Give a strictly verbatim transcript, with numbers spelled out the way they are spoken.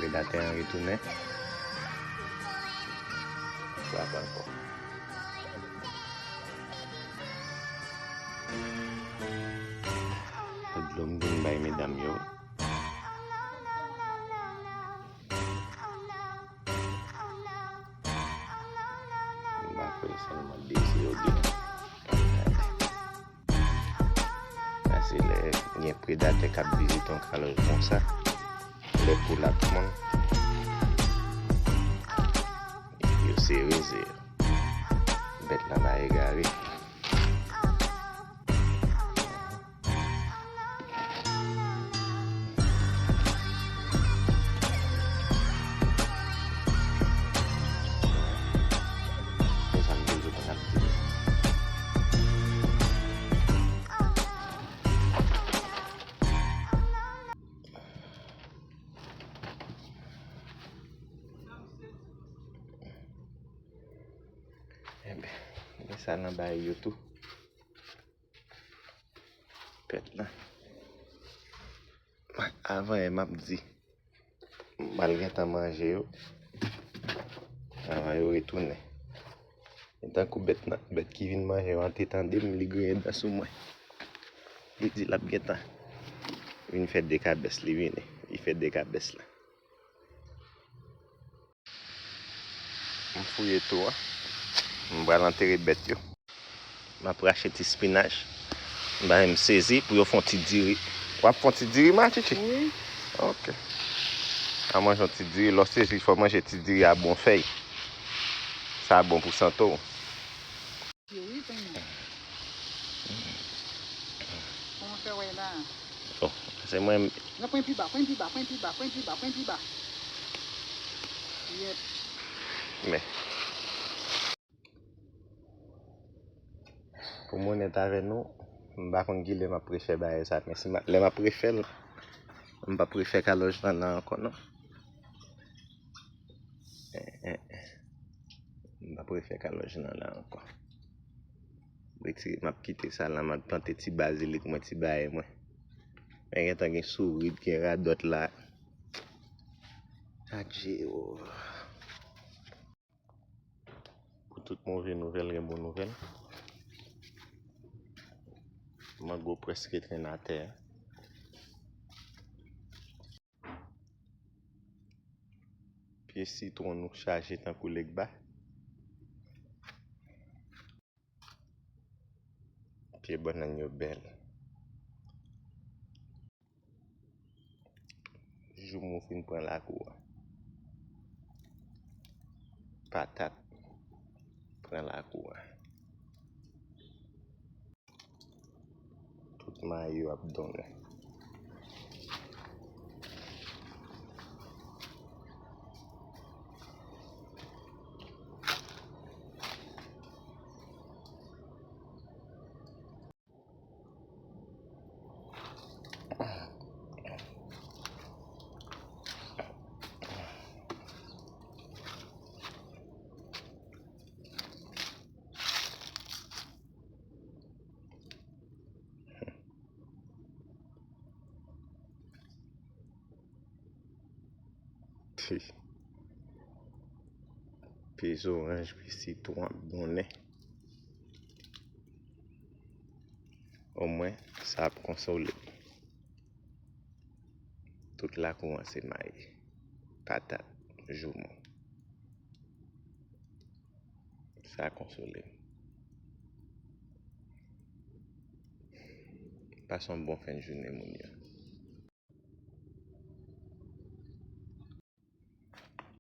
Predatè an retounen. Frape ankò. Dlo m vin bay medam yo. M pa kwè sèlman dezi yo gen. Sa se lè gen predatè k ap vizite yon kalòj konsa. Lè poul ap ponn, epi yo sere ze yo. Bèt la pa egare. Enben, men sa nan bay yo tou. Pèt la. Avan yè m ap di, m al gentan manje yo. Avan yo retounen. E tankou bèt nan, bèt ki vin manje yo an te tande m, li griyen dan sou mwen. Li di l ap gentan vin fè de kabès, li vini. Li fè de kabès la. M fouye tou an. M pral antere bèt yo. M ap rache ti spinach. M ba m sezi pou yo fè yon ti diri. W ap fè yon ti diri, ma chichi? Wi. Ok. A manje yon ti diri. Lè w sezi, fò w manje ti diri a bon fèy. Sa bon pou sante w. Yo, wi, pènyan. Kòman fè wè la? Oh, se mwen. Non, pran pi ba, pran pi ba, pran pi ba, pran pi ba, pran pi ba. Yep. Men. Pou m onèt avè nou, m pa konn kilè m ap refè bagay sa, men si m a, lè m ap refè l, m p ap refè kalòj lan nan ankò, non. Eh, eh, eh. M p ap refè kalòj lan la ankò. Retire, m ap kite sa la, m ap plante ti bazilik mwen, ti bagay mwen. Men gentan gen sourit, gen radòt la. Adje, oh. Pou tout move nouvèl, gen bon nouvèl. Mango prèske trennen atè a. Pye sitwon nou chaje tankou legba. Pye bannann yo bèl. Joumou fin pran lakou a. Patat pran lakou a. Tout mayi yo ap donnen. Pye zoranj, pye sitwon ap donnen. Omwen, sa ap konsole m. Tout lakou an se mayi, patat, joumou. Sa konsole m. Pase yon bon fen de jounen, moun yo.